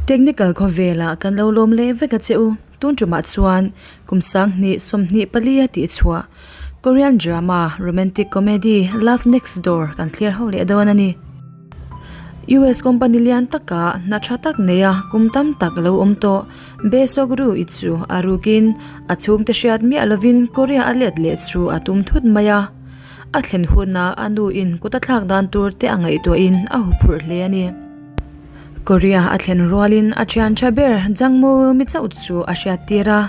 Technical khawvelah kan lo lawm leh vek a che u. Tun tumah chuan kum 2024 a tihchhuah Korean drama romantic comedy Love Next Door kan thlir ho leh dawn a ni. US company lian taka hna tha tak neia kum tam tak lo awm tawh Bae Sok-ru i chu a rukin a chhungte hriat miah lovin Korea a let leh chu a tum thut mai a. A thlen huna a nu in kut a thlak dan tur te a ngaihtuahin a huphurh hle a ni. Korea a thlen rualin a thian tha ber Jang Mo-mi chauh chu a hriat tir a,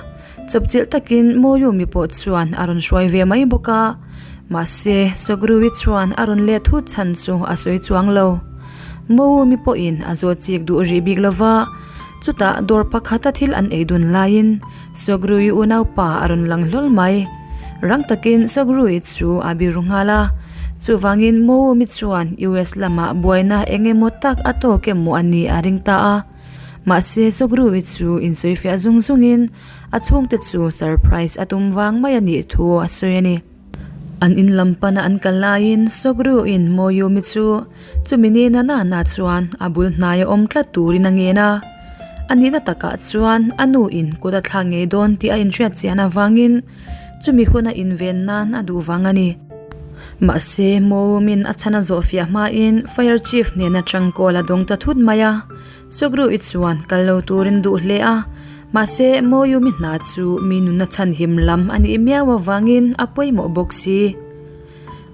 chawpchilh takin Mo-yu-mi pawh chuan a rawn hruai ve mai bawk a. Mahse, Sogru-i chuan a rawn let thut chhan chu a sawi chuang lo. Mo-mi pawhin a zawt chik duh rih bik lo va, chutah dawr pakhata thil an ei dun laiin Sogru-i unaupa a rawn lang hlawl mai. Rang takin Sogru-i chu a biru nghal a. Chuvangin Mo-mi chuan US lamah buaina eng emaw tak a tawk emaw a ni a ring ta a. Mahse, Sogru-i chu insawifiah zung zungin a chhungte chu surprise a tum vang mai a nih thu a sawi a ni. An in lam pana an kal laiin Sogru-in Mo-Yumi chu chumi nena nana chuan a bul hnaia awm tlat turin a ngen a. A nihna takah chuan a nu in kut a thlak ngei dawn tih a inhriat chian avangin chumi huna inven nan a duh vang a ni. Mahse, Mo-Min a chhan a zawh fiah hmain Fire Chief hnena tangkawl a dawng ta thut mai a. Sugru-i chuan kal lo turin duh hle a, mahse Moyumi hna chu mi nunna chhanhim lam a nih miau avangin a pawimawh bawk si.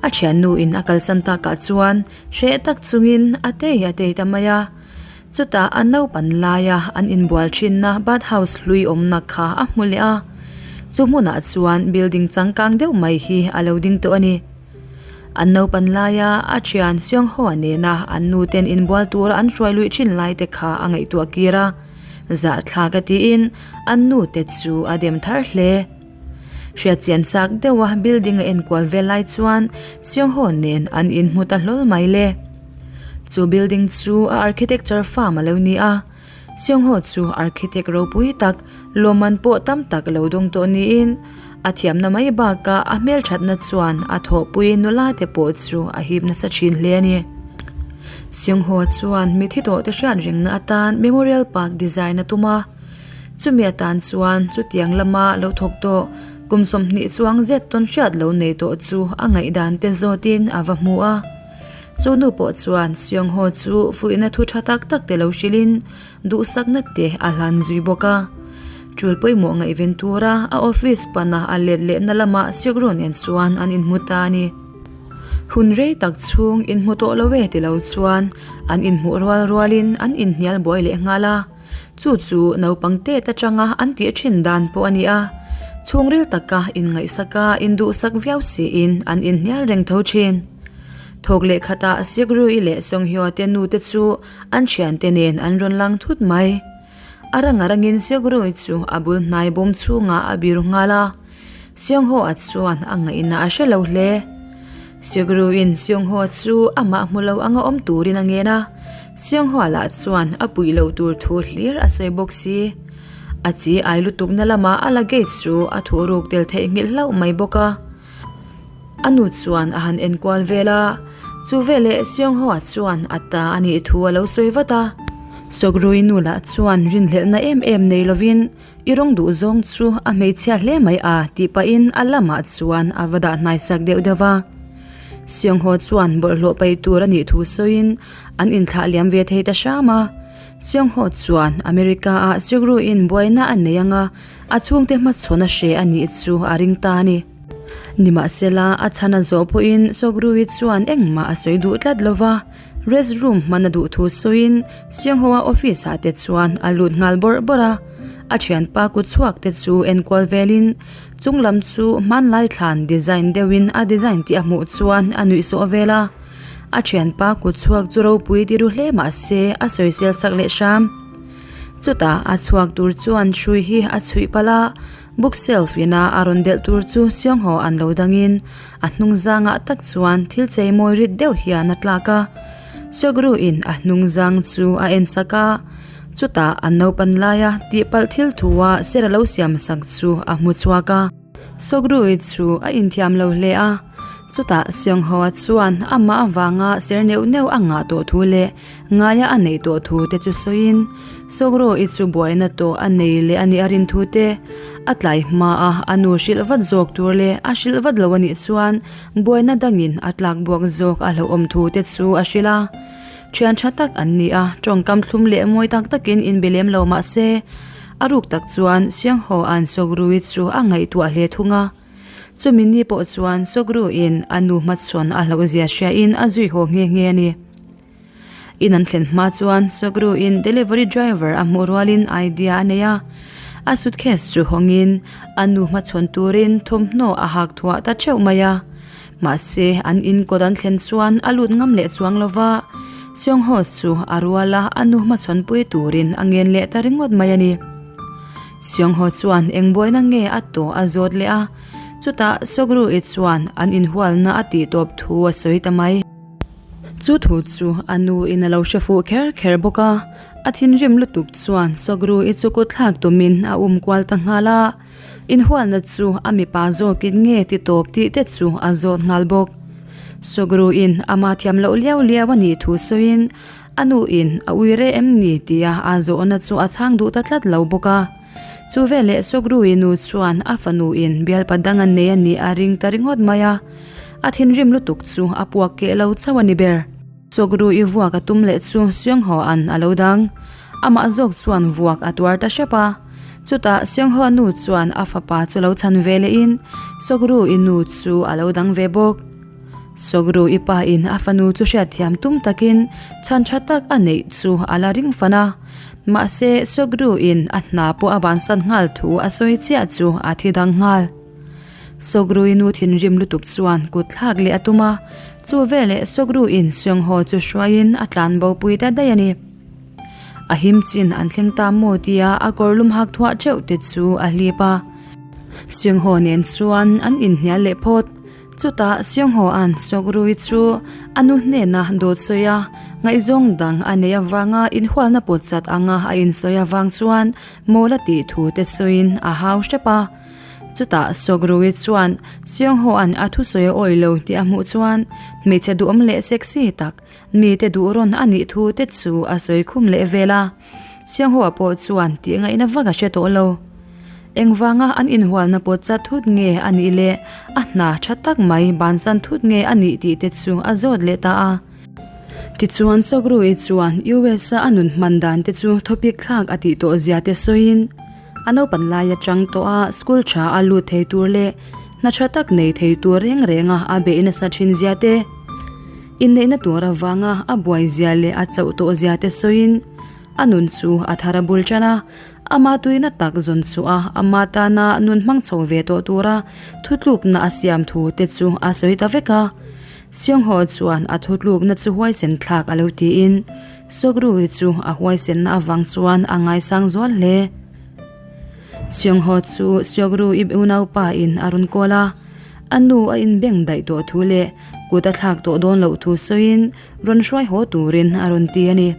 A thiannuin a kalsan takah chuan hreh tak chungin a tei a tei ta mai a. Chutah a naupan laia an inbual thinna bath house hlui awmna kha a hmu leh a, chu hmunah chuan building changkang deuh mai hi a lo ding tawh a ni. An naupan laia a thian Seonghoa nena an nu ten inbual tura an hruai luih thin lai te kha a ngaihtuah kir a, zahthlak a tiin an nu te chu a dem thar hle. Hriatchian chak deuha building a enkual vel lai chuan Seongho nen an inhmu ta hlawl mai le. Chu building chu a architecture firm a lo ni a, Seongho chu architect ropui tak, lawmman pawh tam tak lo dawng tawh niin a thiamna mai bakah a hmelthatna chuan a thawhpui nula te pawh chu a hip nasa thin hle a ni. Seongho chuan mithi tawhte hriat rengna atan Memorial Park design a tum a. Chumi atan chuan chutiang lama lo thawk tawh kum 20 chuang zet tawn hriat lo nei tawh chu a ngaihdan te zawtin a va hmu a. Chu nu pawh chuan Seongho chu fuihna thu tha tak tak te lo hrilhin duhsakna te a hlan zui bawk a. Tul pawimawh ngaihven tura a office pana a let lehna lamah Seokro nen chuan an inhmu ta a ni. Hun rei tak chhung inhmu tawh lo e ti lo chuan an inhmuh rual rualin an inhnial buai leh nghal a. Chu chu naupang tet atanga an tih thin dan pawh a ni a, chhungril taka inngaihsak a, induhsak viau siin an inhnial reng tho thin. Thawk leh khatah Sigrui leh Songhyo te nu te chu an thiante nen an rawn lang thut mai. A rang a rangin Sigrui chu a bul hnai bawm chhungah a biru nghal a, Seongho a chuan a ngaihna a hre lo hle. Siegruin Seongho chu amah hmu lo anga awm turin a ngen a, Seongho lah chuan a puih loh tur thu hlir a sawi bawk si. A chi ai lutukna lama a luggage chu a thuh ruk tel theihnghilh hlauh mai bawk a. A nu chuan a han enkual vel a, chu veleh Seongho chuan a ta a nih thu a lo sawi vat a. Sawgrui nu lah chuan rinhlelhna em em nei lovin I rawng duh zawng chu a hmeichhia hle mai a tih pahin a lamah chuan a va dah hnaisak deuh deuh va. Seongho chuan bawlhhlawh paih tur a nih thu sawiin an inthlah liam ve thei ta hram a. Seongho chuan America ah Sigru-in buaina a nei anga a chhungte hmachhawn a hre a nih chu a ring ta a ni. Nimahsela a chhan a zawh pawhin Sogru-i chuan engmah a sawi duh tlat lo va. Rest room hman a duh thu sawiin Seongho-a office ah te chuan a lut nghal bawrh bawrh a, a thianpa kut chhuak te chu enkual velin chung lam chu hmanlai thlan design deuhin a design tih a hmuh chuan a nuih sawh vel a, a thianpa kut chhuak chu ropui ti ru hle mah se a sawisel sak leh hram. Chutah a chhuak tur chuan hrui hi a chhuih palh a, bookshelf ina a rawn delh tur chu Seongho an lo dangin A hnung zangah tak chuan thil chei mawi rit deuh hian a tlak a, Sogru in a hnung zang chu a en sak a, chutah an naupan laia tihpalh thil thu a ser a lo siam sak chu a hmu chhuak a. Sogru-i chu a inthiam lo hle a, Chutah Seungho-a chuan amah avanga ser neuh neuh a ngah tawh thu leh ngaia a neih tawh thu te chu sawiin Sawkro-i chu buaina tawh a nei leh a nih a rin thu te, a tlai hma a a nu hrilh vat zawk tur leh a hrilh vat lo a nih chuan buaina dangin a tlak buak zawk a hlauhawm thu te chu a hrilh a. Thian tha tak an ni a, tawngkam thlum leh mawi tak takin inbe lem lo mah se, a ruk tak chuan Seungho-a'n Sawkro-i chu a ngaihtuah hle thung a. Chumi ni pawh chuan Sawkru-in a nu hmachhawn a hlauhzia hriain a zui haw nghe nghe a ni. In an thlen hma chuan Sawkru-in delivery driver a hmuh rualin idea a nei a, a suitcase chu hawngin a nu hmachhawn turin thawmhnaw a hak thuah ta theuh mai a. Mahse, an in kawt an thlen chuan a lut ngam leh chuang lo va, Seungho chu a rual a, a nu hmachhawn pui turin a ngen leh ta ringawt mai a ni. Seungho chuan eng buaina nge a tawh a zawt leh a, chutah Sogru-i chuan an inhualna a tih tawp thu a sawi ta mai. Chu thu chu a nu in a lo hre fuh kher kher bawk a, a thinrim lutuk chuan Sogru-i chu kut thlak tumin a um kual ta nghal a. Inhualna chu a mipa zawkin nge ti tawp tih te chu a zawt nghal bawk. Sogru-in ama thiam loh liau liau a nih thu sawiin A nu in a ui reh em ni tia a zawhna chu a chhang duh ta tlat lo bawk a. Chu veleh Sawkruii nu chuan a fanu in bialpa dang a nei a nih a ring ta ringawt mai a. A thinrim lutuk chu a puak keh lo chauh a ni ber. Sawkruii vuak a tum leh chu Seungho an a lo dang. Amah zawk chuan vuak a tuar ta hrep a. Chutah Seungho nu chuan a fapa chu lo chhan ve leh in Sawkruii nu chu a lo dang ve bawk. Sawkru i pa in a fanu chu hriatthiam tum takin chhan tha tak a neih chu a la ring fan a, mahse Sawkru in a hna pawh a bansan nghal thu a sawi chiah chu a thi dang nghal. Sawkru i nu thinrim lutuk chuan kut thlak leh a tum a, chu veleh Sawkru in Seungho chu hruaiin a tlan bo pui ta daih a ni. A him chin an thleng ta maw tia a kawrlum hak thuah teuh te chu a hlip a, Seungho nen chuan an inhnial leh phawt. Chutah Seungho-a'n Sawkrui chu a nu hnena dawt sawi a, ngaihzawng dang a neih avanga inhualna pawt chat anga a insawi avang chuan mawl a tih thu te sawiin a hau hrep a. Chutah Sawkrui chuan Seungho-a'n a thusawi a awih lo tih a hmuh chuan hmeichhe duhawm leh sexy tak mite duh rawn a nih thu te chu a sawi khum leh vel a. Sianghoa pawh chuan tih ngaihna vak a hre tawh lo. Engvanga an inhualna pawt chat thut nge a nih leh a hna tha tak mai bansan thut nge a nih tih te chu a zawt leh ta a. Tichuan Sawkruii chuan US-a a nun hman dan te chu thawpik thlak a tih tawh zia te sawiin a naupan lai atang tawh a school tha a lut thei tur leh hna tha tak nei thei tur reng renga a beih nasa thin zia te, Inneihna tur avanga a buai zia leh a chauh tawh zia te sawiin a nun chu a thar a bul tan a, ama tuina tak zawn chhuah a, ama tana nun hmang chho ve tawh tura thutlukna a siam thu te chu a sawi ta vek a. Seungho chuan a thutlukna chu huaisen thlak a lo tiin Sawkruii chu a huaisenna avang chuan a ngaisang zual hle. Seungho chu Sawkruii unaupa in a rawn kawl a, a nu a inbeng daih tawh thu leh Kut a thlak tawh dawn loh thu sawiin rawn hruai haw turin a rawn ti a ni.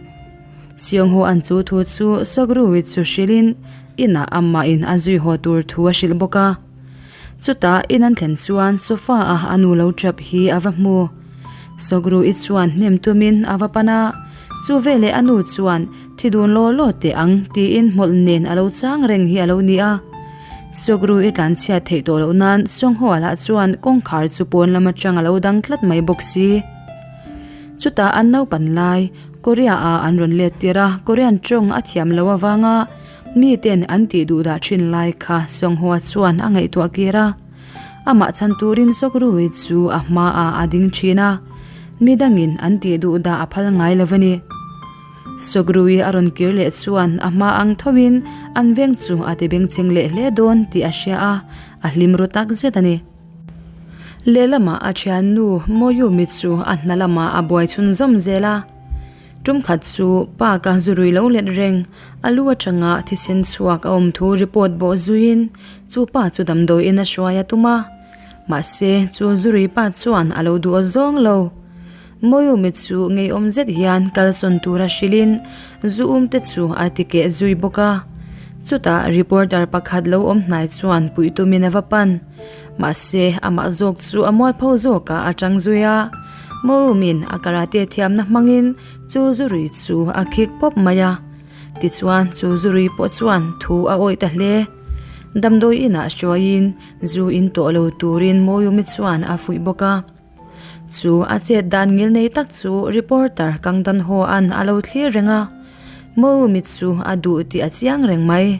Seungho an chu thu chu Sawkruwi chu hrilhin inah amahin a zui haw tur thu a hrilh bawk a. Chutah in an thlen chuan sofa a a nu lo tap hi a va hmu. Sawkruwi chuan hnem tumin a va pan a, chu veleh a nu chuan thi dun law law teh ang tiin hmawlh nen a lo chang reng hi a lo ni a. Sawkru i tlan chhiat theih tawh loh nan Sawnghaw lah chuan kawngkhar chu pawn lam atang a lo dang tlat mai bawk si. Chutah an naupan lai Korea ah an rawn let tir a, Korean tawng a thiam loh avanga miten an tih duh dah thin lai kha Sawnghaw chuan a ngaihtuah kir a. Amah chhan turin Sawkruui chu a hmaah a ding thin a, midangin an tih duh dah a phal ngai lo a ni. Sawkruii a rawn kir leh chuan a hma ang thoin an veng chu a ti bengchheng leh hle dawn tih a hria a, a hlim ru tak zet a ni. Lehlamah a thiannu Moyumi chu a hna lamah a buai chhunzawm zel a. Tum khat chu park a zu rui lo let reng, a lu atanga thisen chhuak a awm thu report bawh zuiin chu pa chu damdawiin a hruai a tum a. Mahse chu zu rui pa chuan a lo duh awzawng lo. Moyumi chu ngeiawm zet hian kalsawn tura hrilhin zu um te chu a ti keh zui bawk a. Chutah reporter pakhat lo awm hnai chuan puih tumin a va pan. Mahse, amah zawk chu a mualpho zawkah a tang zui a. Moemin a karate thiamna hmangin chu zurui chu a khik pawp mai a. Tichuan, chu zurui pawh chuan thu a awih ta hle. Damdawi inah hruaiin zu in tawh lo turin Moeumi chuan a fuih bawk a. Chu a chet dan ngil nei tak chu reporter Kang Dan Ho an a lo thlir reng a, Moeumi chu a duh tih a chiang reng mai.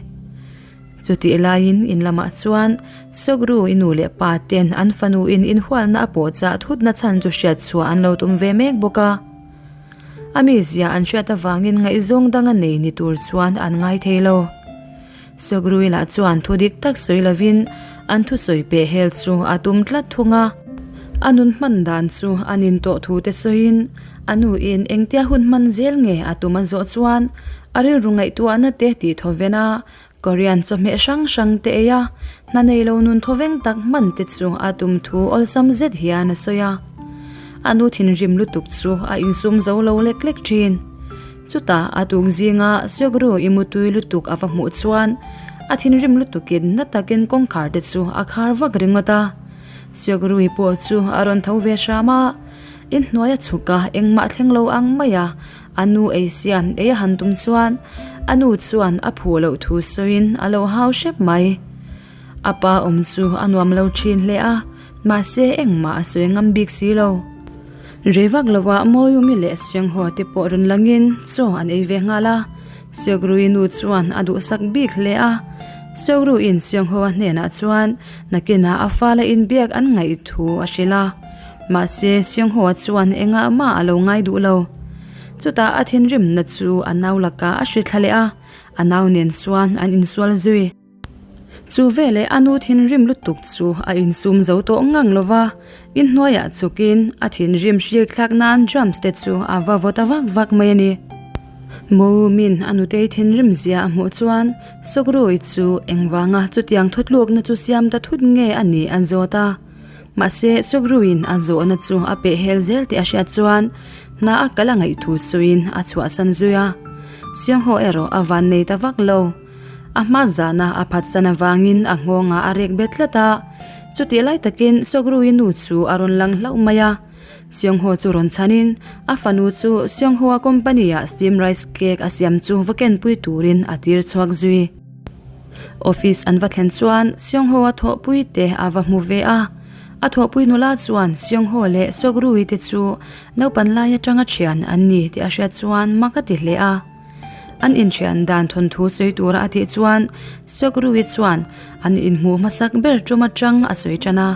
Chutih laiin in lamah chuan Sokru i nu leh pa ten an fanu in inhualna a pawh chah thutna chhan chu hriat chhuah an lo tum ve mek bawk a. A mizia an hriat avangin ngaihzawng dang a nei ni tur chuan an ngai thei lo. Sokru-i lah chuan thu dik tak sawi lovin an thusawi peh hel chu a tum tlat thung a. A nun hman dan chu a nin tawh thu te sawiin a nuin engtia hun hman zel nge a tum a zawh chuan a rilru ngaihtuahna te tih thaw ven a, Korean chawhmeh hrang hrang te ei a, hna nei lo nun thawveng tak hman te chu a tum thu awlsam zet hian a sawi a. A nu thinrim lutuk chu a insum zo lo lek lek thin. Chutah a tuk zinga Sogru i mutui lutuk a va hmuh chuan a thinrim lutukin na takin kawngkhar te chu a khar vak ringawt a. Sogru-i pawh chu a rawn tho ve hram a, inhnuai a chhuk a, engmah thleng lo ang mai a, A nu ei siam ei a han tum chuan a nu chuan a phuh loh thu sawiin a lo hau hrep mai. A pa awm chu a nuam lo thin hle a, mahse engmah a sawi ngam bik si lo. Rei vak lovah Mawiumi leh Sianghaw te pawh rawn langin chaw an ei ve nghal a, Siakrui nu chuan a duhsak bik hle a. Siakruiin Sianghaw a hnenah chuan nakinah a fala inbiak an ngaih thu a hrilh a. Mahse, Seungho-a chuan engah mah a lo ngai duh lo. Chutah a thinrimna chu a nau lakah a hri thla leh a, a nau nen chuan an insual zui. Chu veleh a nu thinrim lutuk chu a insum zo tawh ngang lo va, inhnuaiah chhukin a thinrim hrik thlak nan drums te chu a va vaw ta vak vak mai a ni. Momin a nutei thinrim zia a hmuh chuan Sawkrui chu engvanga chutiang thutlukna chu siam ta thut nge a nih a zawt a. Mahse, Sukruin a zawhna chu a peh hel zel tih a hriat chuan hna a kal a ngaih thu suiin a chhuahsan zui a. Sianghaw erawh a van nei ta vak lo. A hma zana a phatsan avangin a nghawngah a rek bet tlat a. Chutih lai takin Sukruii nu chu a rawn lang hlauh mai a. Sianghaw chu rawn chhanin a fanu chu Sianghaw-a company-ah steam rice cake a siam chu va kenpui turin a tir chhuak zui. Office an va thlen chuan Seungho a thawhpui te a va hmu ve a, a thawhpui nula chuan Seungho leh Sokru-i te chu naupan lai atanga thian an ni tih a hriat chuan mak a ti hle a. An inthian dan thawnthu sawi tura a tih chuan Sokru-i chuan an inhmuh hmasak ber tum atang a sawi tan a.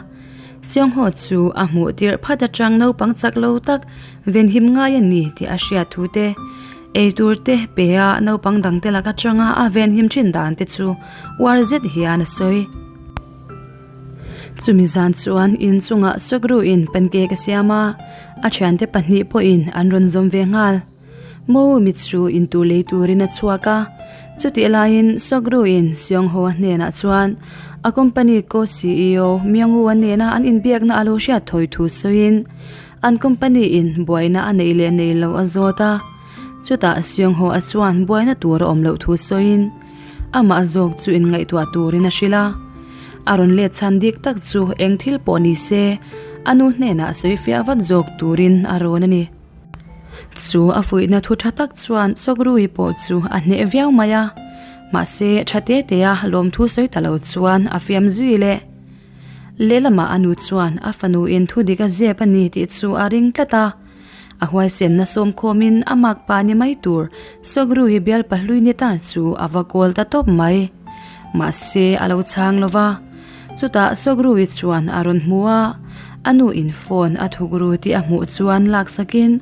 Seungho chu a hmuh tirh phat atang naupang chak lo tak venhim ngai a ni tih a hriat thu te Ei tur te pe a naupang dang te lak atanga a venhim thin dan te chu uar zet hian a sawi. Chumi zan chuan in chungah Sukru in pancake a siam a, a thiante pahnih pawhin an rawn zawm ve nghal. Moumi chu in tur lei turin a chhuak a, chutih laiin Sukru in Seungho a hnenah chuan a company co CEO Myungwoo a nena an inbiakna a lo hriat thawi thu sawiin An company in buaina a neih leh nei lo a zawt a, chutah Seungho a chuan buaina tur a awm loh thu sawiin amah zawk chu inngaihtuah turin a hrilh a. A rawn let chhan dik tak chu eng thil pawh ni se a nu hnenah sawi fiah vat zawk turin a rawn a ni. Chu a fuihna thu tha tak chuan Sawkrui pawh chu a hneh viau mai a, mahse tha te te a lawmthu sawi ta lo chuan a fiam zui leh. Lehlamah a nu chuan a fanu in thu dik a zep a ni tih chu a ring tlat a. A huaisenna sawmkhawmin a makpa ni mai tur Sawkruhi bial pahlui ni ta chu a va kawl ta tawp mai. Mahse a lo chhang lo va. Chutah Sawkruhi chuan a rawn hmu a, a nu in phone a thuk ru tih a hmuh chuan laksakin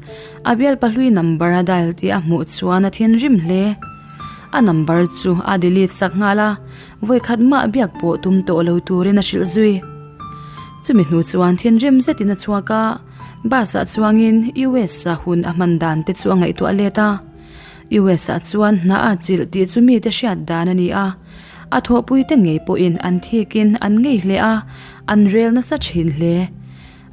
a bial pahlui number a dial tih a hmuh chuan a thinrim hle. A number chu a delete sak nghal a. Vawikhat mah biak pawh tum tawh lo turin a hrilh zui. Chumi hnu chuan thinrim zetin a chhuak a, bus ah chuangin US a hun a hman dan te chu a ngaihtuah let a. US ah chuan hna a chilh tih chu mite hriat dan a ni a, a thawhpui te ngei pawhin an thikin an ngei hle a, an rel nasa thin hle.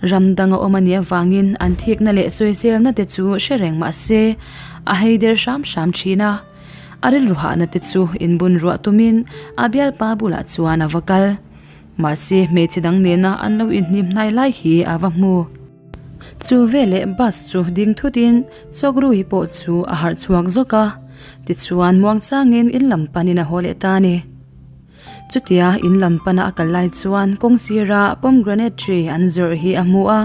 Ram dang a awm a nih avangin an thikna leh sawiselna te chu hre reng mah se a hei der hram hram thin a. A rilru hahna te chu inbun ruah tumin a bialpa bulah chuan a va kal. Mahse hmeichhe dang nena an lo inhnim hnai lai hi a va hmu. Chu veleh bus chu ding thutin Sawkruhi pawh chu a harh chhuak zawk a, tichuan muangchangin in lam panin a haw leh ta a ni. Chutia in lam pana a kal lai chuan kawng sira pomegranate tree an zawrh hi a hmu a.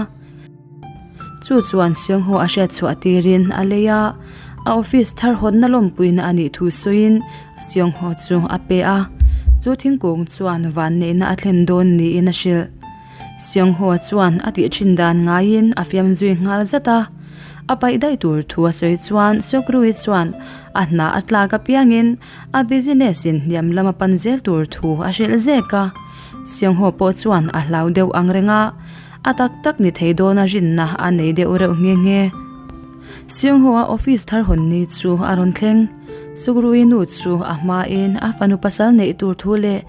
Chu chuan Seungho a hriat chhuah tirin a lei a, a office thar hawnna lawmpuina a nih thu sawiin Seungho chu a pe a. Chu thingkung chuan vanneihna a thlen dawn niin a hrilh. Seungho chuan a tih thin dan ngaiin a fiam zui nghal zat a. A paih daih tur thu a sawi chuan Seokrui chuan a hna a tlak apiangin A business in hniam lam a pan zel tur thu a hrilh zek a, Seungho pawh chuan a hlau deuh ang reng a, a tak tak ni thei dawn a rinna a nei deuh reuh nghe nghe. Seungho a office thar hawn ni chu a rawn thleng. Sugrui nu chu a hmain a fanu pasal neih tur thu leh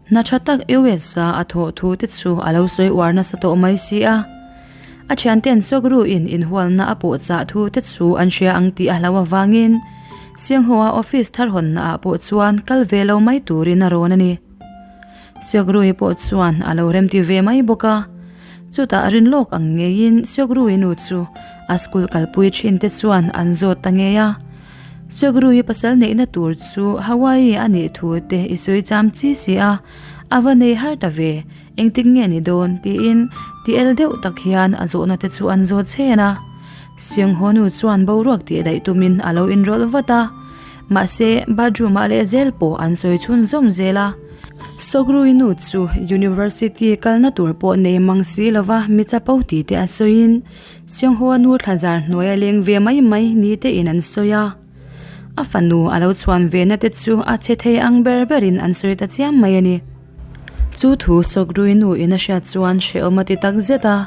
hna tha tak US a a thawh thu te chu a lo sawi uar nasa tawh mai si a. A thianten Sawkru in inhualna a pawh chah thu te chu an hria ang tih a hlau avangin Seungho-a office thar hawnna ah pawh chuan kal ve lo mai turin a rawn a ni. Seokru-i pawh chuan a lo remti ve mai bawk a. Chutah rin lawk ang ngeiin Seokru-i nu chu a school kalpui thin te chuan an zawt ta ngei a. Seokru-i pasal neihna tur chu Hawaii a nih thu te i sawi cham chi si a, a va nei har ta ve. Engtik nge ni dawn? tiin ti el deuh tak hian a zawhna te chu an zawt chhen a. Seungho nu chuan boruak tih daih tumin a lo inrawlh vat a. Mahse, bathroom ah leh zel pawh an sawi chhun zawm zel a. Sawkrui nu chu university kalna tur pawh nei mang si lova mi chapo tih te a sawiin Seungho nu thlazar hnuai a leng ve mai mai ni tein an sawi a. A fanu a lo chhuan ve na te chu a che thei ang ber berin an sawi ta chiam mai a ni. Chu thu Sawkrui nu in a hriat chuan hrehawm a ti tak zet a,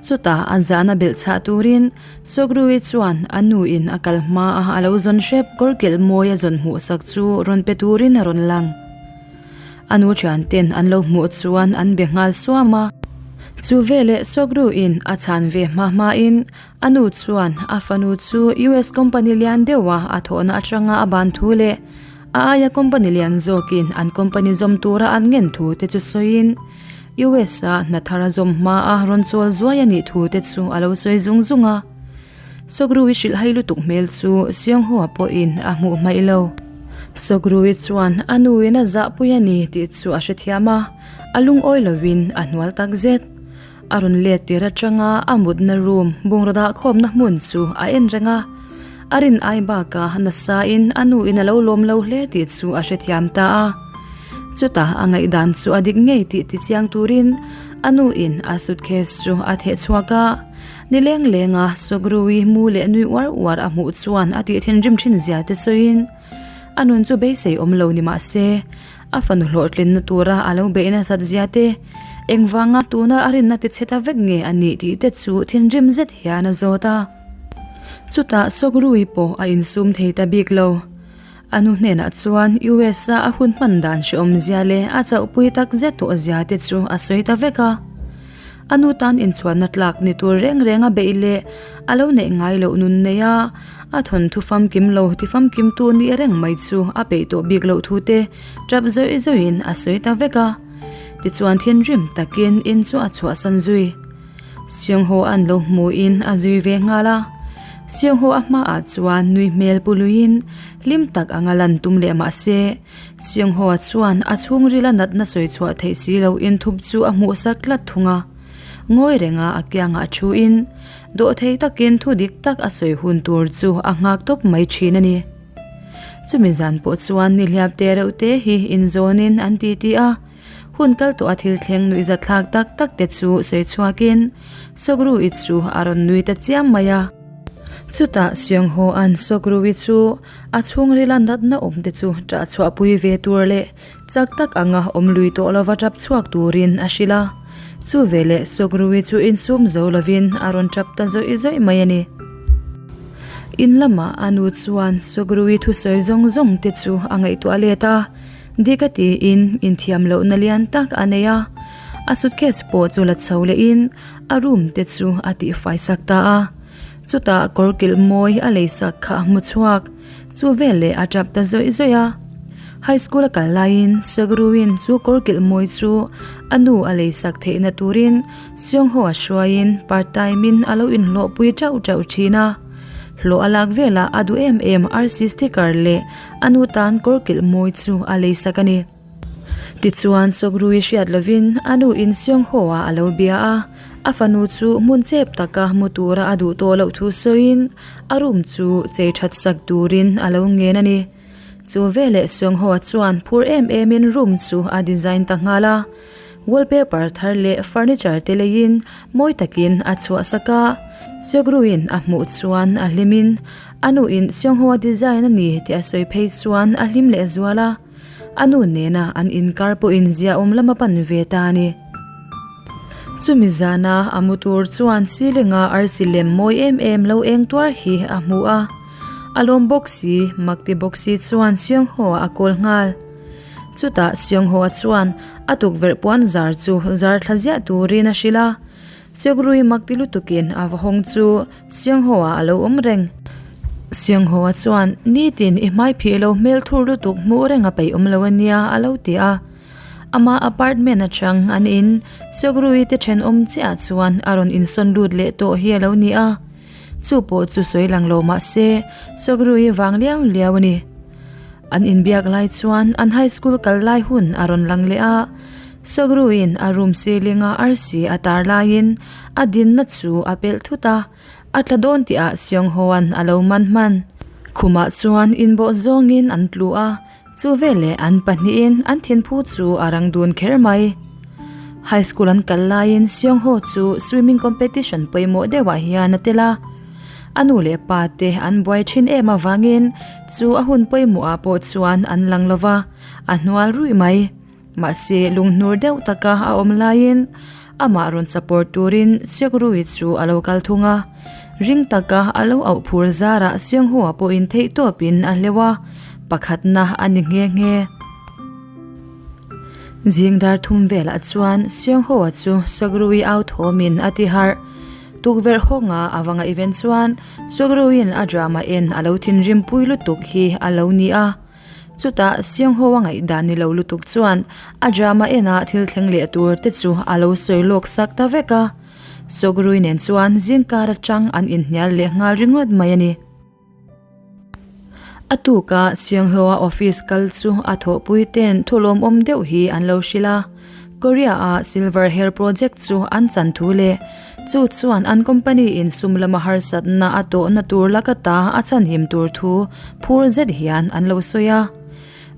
chutah a zahna belh chhah turin Sawkrui chuan a nu in a kal hma a a lo zawn hrep kawrkelh mawi a zawn hmuh sak chu rawn pe turin a rawn lang. A nu thian ten an lo hmuh chuan an be nghal suam a. Chu veleh Sawkru in a chhan ve hma hma in a nu chuan a fanu chu US company lian deuh a a thawhna atanga a ban thu leh A aia company lian zawkin an company zawm tura an ngen thu te chu sawiin US a hna thar a zawm hma a rawn chawl zuai a nih thu te chu a lo sawi zung zung a. Sawkrui hrilhhai lutuk hmel chu Seungho-a pawhin a hmuh hmaih lo. Sawkrui chuan a nuin a zahpui a ni tih chu a hrethiam a, a lungawi loin a hnual tak zet. A rawn let tir atanga a mutna room bungraw dah khawmna hmun chu a en reng a, a rin ai bakah nasain a nuin a lo lawm lo hle tih chu a hrethiam ta a. Chutah a ngaihdan chu a dik ngei tih tichiang turin a nuin a suitcase chu a theh chhuak a, ni leng lenga Sawkruii mu leh nui uar uar a hmuh chuan a tih thinrim thin zia te sawiin a nun chu beisei awm lo ni mah se A fanu hlawhtlinna tura a lo beih nasat zia te, engvanga tuna a rinna ti chhe ta vek nge a nih tih te chu thinrim zet hian a zawt a. Chutah Sawkrui pawh a insum thei ta bik lo. A nu hnenah chuan US a a hun hman dan hrehawm zia leh a chauhpui tak zet tawh zia te chu a sawi ta vek a. A nu tan inchhuanna tlak ni tur reng reng a beih leh a lo neih ngai loh nun nei a, a thawnthu famkim lo ti famkim tu nih reng mai chu a peih tawh bik loh thu te tap zawih zawihin a sawi ta vek a. Tichuan thinrim takin in chu a chhuahsan zui. Seungho an lo hmuhin a zui ve nghal a. Seungho a hmaah chuan nui hmel pu luiin hlim tak anga lan tum leh mah se, Seungho-a chuan a chhungrila natna sawi chhuah theih si lo inthup chu a hmuhsak tlat thung a. Ngawi renga a kiangah thuin, dawhthei takin thu dik tak a sawi hun tur chu a nghak tawp mai thin a ni. Chumi zan pawh chuan nihliap te reuh te hi inzawnin an titi a, hun kal tawh a thil thleng nuihzatthlak tak tak te chu sawi chhuakin Sawkru-i chu a rawn nui ta chiam mai a. Chutah Seungho-a'n Sawkru-i chu A chhungrila natna awm te chu ṭah chhuahpui ve tur leh chak tak anga awm lui tawh lova ṭap chhuak turin a hrilh a. Chu veleh Sawkruii chu insum zo lovin a rawn ṭap ta zawih zawih mai a ni. In lamah a nu chuan Sawkruii thusawi zawng zawng te chu a ngaihtuah let a, dik a tiin inthiam lohna lian tak a nei a. A suitcase pawh chu la chho lehin a room te chu a tihfai sak ta a. Chutah kawr kilh mawi a lei sak kha a hmu chhuak. Chu veleh a tap ta zawih zawih a. High school a kal laiin Sogruin chu kawr kilh mawi chu a nu a leisak theihna turin Seungho a hruaiin part time in a lo inhlawhpui teuh teuh thin a. Hlawh a lak velah a duh em em arsi sticker leh a nu tan kawr kilh mawi chu a leisak a ni. Tichuan Sogrui hriat lovin a nu in Seungho ah a lo bia a, a fanu chu hmun chep taka hmu tura a duh tawh loh thu sawiin a room chu chei that sak turin a lo ngen a ni. Chu veleh Seungho-a chuan phur em emin room chu a design ta nghal a. Wallpaper thar leh furniture te leiin mawi takin a chhuah sak a. Seogru-in a hmuh chuan a hlimin a nuin Seungho-a design a ni tih a sawi phei chuan a hlim leh zual a. A nu nena an inkar pawhin ziaawm lam a pan ve ta a ni. Chumi zana a mu tur chuan ceiling-a arsi lem mawi em em lo eng tuar hi a hmu a. A lawm bawk si, mak ti bawk si chuan Seungho-a a kawl nghal. Chutah Seungho-a chuan a tukverh puan zar chu zar thla ziah turin a hrilh a. Seogrui mak ti lutukin a va hawng chu Seungho-a a lo awm reng. Seungho-a chuan, Nitin i hmai phih lo hmel thur lutuk hmuh reng a peih awm lo a nia a lo ti a. Ama apartment atang an in Seogrui te thenawm chiah chuan a rawn insawn lut leh tawh hi a lo ni a. Chu pawh chu sawi lang lo mah se, Sawgrui vang liau liau a ni. An inbiak lai chuan an high school kal lai hun a rawn lang leh a, Sawgruiin a room ceiling-a arsi a tar laiin a dinna chu a pelh thut a, a tla dawn tihah Seungho-a'n a lo man hman. Khumah chuan inbawh zawngin an tlu a, Chu veleh an pahnihin an thinphu chu a rang dun kher mai. High school an kal laiin Seungho chu swimming competition pawimawh deuhah hian a tel a. A nu leh pa te an buai thin em avangin chu a hun pawimawhah pawh chuan an lang lo va, a hnual ruih mai. Mahse lunghnur deuh taka a awm laiin amah rawn support turin Seogrui chu a lo kal thung a. Ring taka a lo auh phur zarah Seonghua pawhin theihtawpin a hleuh a, pakhatna a ni nghe nghe. Zing dar thum velah chuan Seonghua chu Seogrui au thawmin a ti harh. Tukverh hawnga a va ngaihven chuan Seogruiin a drama en a lo thinrimpui lutuk hi a lo ni a. Chutah Seungho a ngaihdan ni lo lutuk chuan a drama ena thil thleng leh tur te chu a lo sawi lawk sak ta vek a. Sawgrui nen chuan zingkar atang an inhnial leh nghal ringawt mai a ni. A tuka Seungho-a office kal chu a thawhpui ten thulawmawm deuh hi an lo hrilh a. Korea-a Silver Hair Project chu an chan thu leh chu chuan an company in sum lama harsatna a tawhna tur laka ta a chhanhim tur thu phur zet hian an lo sawi a.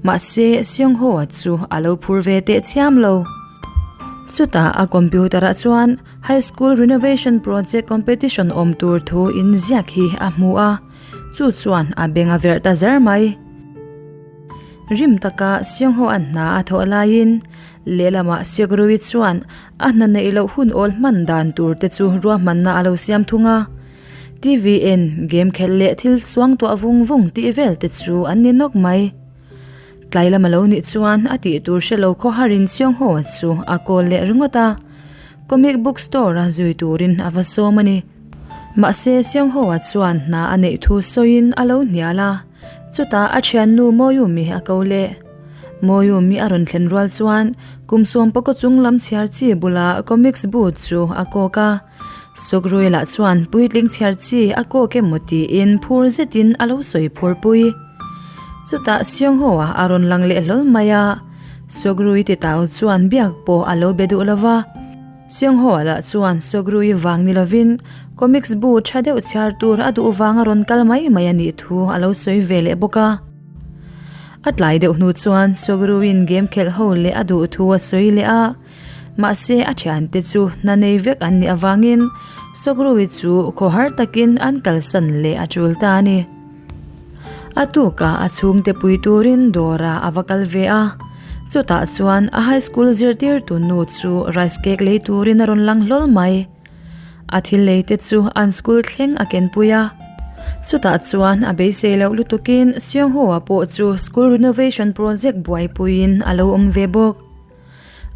Mahse, Seungho-a chu a lo phur ve teh chiam lo. Chutah a computer-ah chuan High School Renovation Project Competition awm tur thu inziak hi a hmu a, chu chuan a beng a verh ta zar mai. Rim taka Seungho an hna a thawh laiin lehlamah Seogrui chuan a hna neih loh hun awl hman dan tur te chu ruahmanna a lo siam thung a. TV en, game khelh leh thil suang tuah vung vung tih vel te chu an ni nawk mai. Tlai lam a lo nih chuan a tih tur hre lo khawharin Seungho chu a call leh ringawt a, comic book store a zui turin a va sawm a ni. Mahse Seungho-a chuan hna a neih thu sawiin a lo hnial a. Chutah a thiannu Moyumi a ko leh. Moyumi a rawn thlen rual chuan kum sawm pakaw chung lam chhiar chi bula comics bu chu a kawk a. Sukrui lah chuan puitling chhiar chi a kawk emaw tiin phur zetin a lo sawi phurpui. Chutah Seungho-a a rawn lang leh hlawl mai a. Sukrui titau chuan biak pawh a lo be duh lova. Seungho-a lah chuan Sogrui vang ni lovin comics bu tha deuh chhiar tur a duh vang a rawn kal mai mai a nih thu a lo sawi ve leh bawk a. A tlai deuh hnu chuan Sogruiin game khelh ho leh a duh thu a sawi leh a, mahse a thiante chu hna nei vek an nih avangin Sogrui chu khawhar takin an kalsan leh a tul ta a ni. A tukah a chhungte pui turin dawrah a va kal ve a, chutah chuan a high school zirtirtu nu chu rice cake lei turin a rawn lang hlawl mai. A thil lei te chu an school thleng a kenpui a, chutah chuan a beisei loh lutukin Seungho-a pawh chu school renovation project buaipuiin a lo awm ve bawk.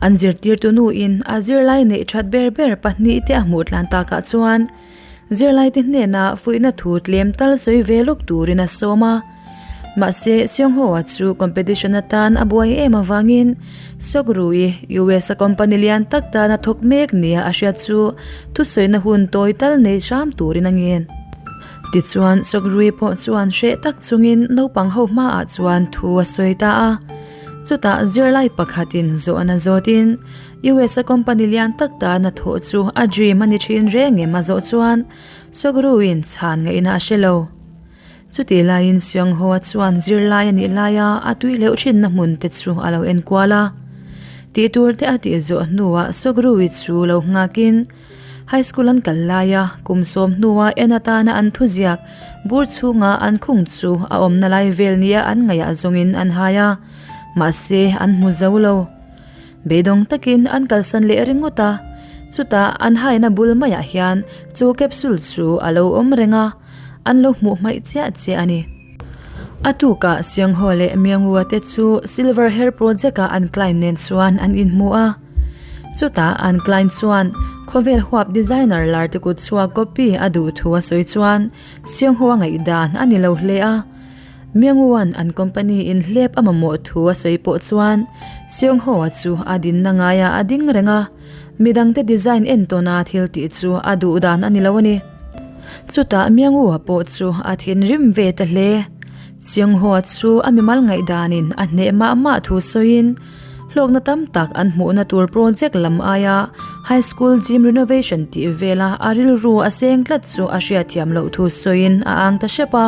An zirtirtu nuin a zirlai neih that ber ber pahnihte a hmuh tlan takah chuan zirlaite hnena fuihna thu tlem tal sawi ve lawk turin a sawm a. Mahse, Seung-ho-a chu competition atan a buai em avangin Sokru-i US-a company lian tak tana thawk mek nia a hriat chu thusawina hun tawi tal nei hram turin a ngen. Tichuan, Sokru-i pawh chuan hreh tak chungin naupang ho hmaah chuan thu a sawi ta a. Chutah zirlai pakhatin zawhna zawtin US-a company lian tak tana thawh chu a dream a ni thin reng em a zawh chuan Sokru-in chhan ngaihna a hre lo. Chutih laiin Seungho-a chuan zirlai a nih laia a tui leuh thinna hmun te chu a lo en kual a. Tih tur te a tih zawh hnuah Sogrui chu lo nghakin High School an kal laia kum sawm hnua en atana an thuziak bur chhunga an khung chu a awmna lai vel nia an ngaihah zawngin an hai a, mahse an hmu zo lo. Beidawng takin an kalsan leh ringawt a, chutah an haina bul maiah hian chu capsule chu a lo awm reng a. An lo hmuh hmaih chiah chiah a ni. A tukah Seungho leh Myungwoo te chu Silver Hair Project-a an client nen chuan an inhmu a. Chutah an client chuan khawvel huap designer lar te kut chhuak copy a duh thu a sawi chuan Seungho a ngaihdan a ni lo hle a. Myungwoo-a'n an company in hlep a mamawh thu a sawi pawh chuan Seungho-a chu a dinna ngaiah a ding reng a. Midangte design entawna thil tih chu a duh dan a ni lo a ni. Chutah Miangu-a pawh chu a thinrim ve ta hle. Seungho-a chu a mimal ngaihdanin a hneh mah mah thu sawiin, hlawkna tam tak an hmuhna tur project lam aia High School Gym Renovation tih vela a rilru a seng tlat chu a hriatthiam loh thu sawiin a ang ta hrep a.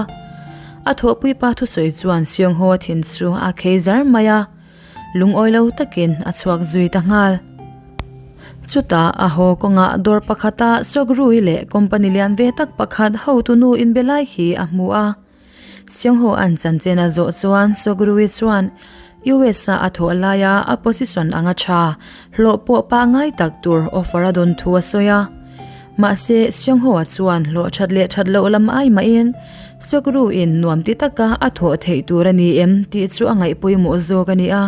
A thawhpuipa thusawi chuan Seungho-a thin chu a khei zar mai a. Lungawi lo takin a chhuak zui ta nghal. Chutah a haw kawngah dawr pakhata Sogrui leh company lian ve tak pakhat hotu nu inbe lai hi a hmu a. Seungho an chanchin a zawh chuan Sogrui chuan US a a thawh laia a position anga tha hlawh pawh pangngai tak tur offer a dawn thu a sawi a. Mahse Seungho-a chuan hlawh that leh that loh lam ai mahin Sokru-in nuam ti taka a thawh theih tur a ni em tih chu a ngaih pawimawh zawk a ni a.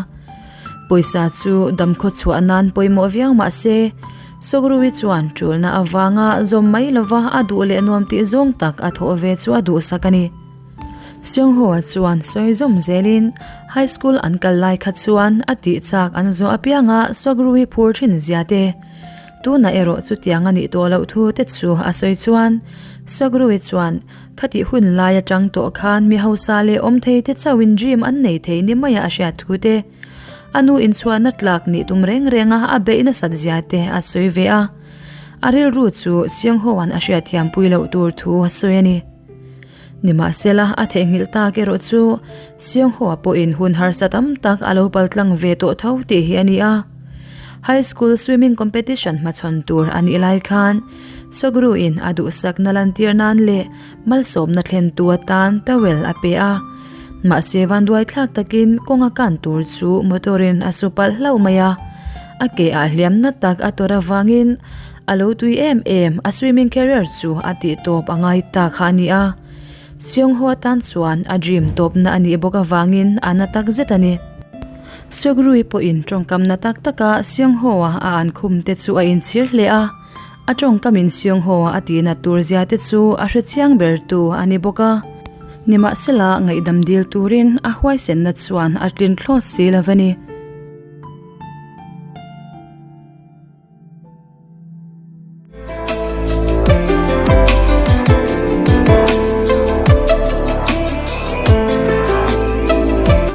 Pawisa chu damkhaw chhuah nan pawimawh viau mahse Sokru-i chuan tulna avanga zawm mai lova a duh leh nuam tih zawng tak a thawh ve chu a duhsak a ni. Seungho-a chuan sawi zawm zelin High School an kal lai kha chuan a tih chak an zawh apianga Sokru-i phur thin zia te, Tunah erawh chutiang a nih tawh loh thu te chu a sawi chuan Sogrui chuan khatih hun lai atang tawh khan mi hausa leh awm thei te chauhin dream an nei thei ni maia a hriat thu te, a nu inchhuahna tlak nih tum reng renga a beih nasat zia te a sawi ve a. A rilru chu Seungho-a'n a hriatthiampui loh tur thu a sawi a ni. Nimahsela, a theihnghilh tak erawh chu Seungho-a pawhin hun harsa tam tak a lo paltlang ve tawh tho tih hi a ni a. High School Swimming Competition hmachhawn tur a nih lai khan Sogru-in a duhsakna lantir nan leh malsawmna thlentu atan towel a pe a. Mahse vanduaithlak takin kawng a kan tur chu motor-in a su palh hlauh mai a. A ke ah hliamna tak a tawrh avangin A lo tui em em, a swimming career chu a tih tawp a ngai ta kha a ni a. Seungho atan chuan a dream tawpna a nih bawk avangin a na tak zet a ni. Seogrui pawhin tawngkamna tak taka Seungho-a a an khum te chu a inchhir hle a, a tawngkamin Seungho-a a tihnat tur zia te chu a hrechiang ber tu a ni bawk a. Nimahsela ngaihdam dil turin a huaisenna chuan a tlin thlawt si lo a ni.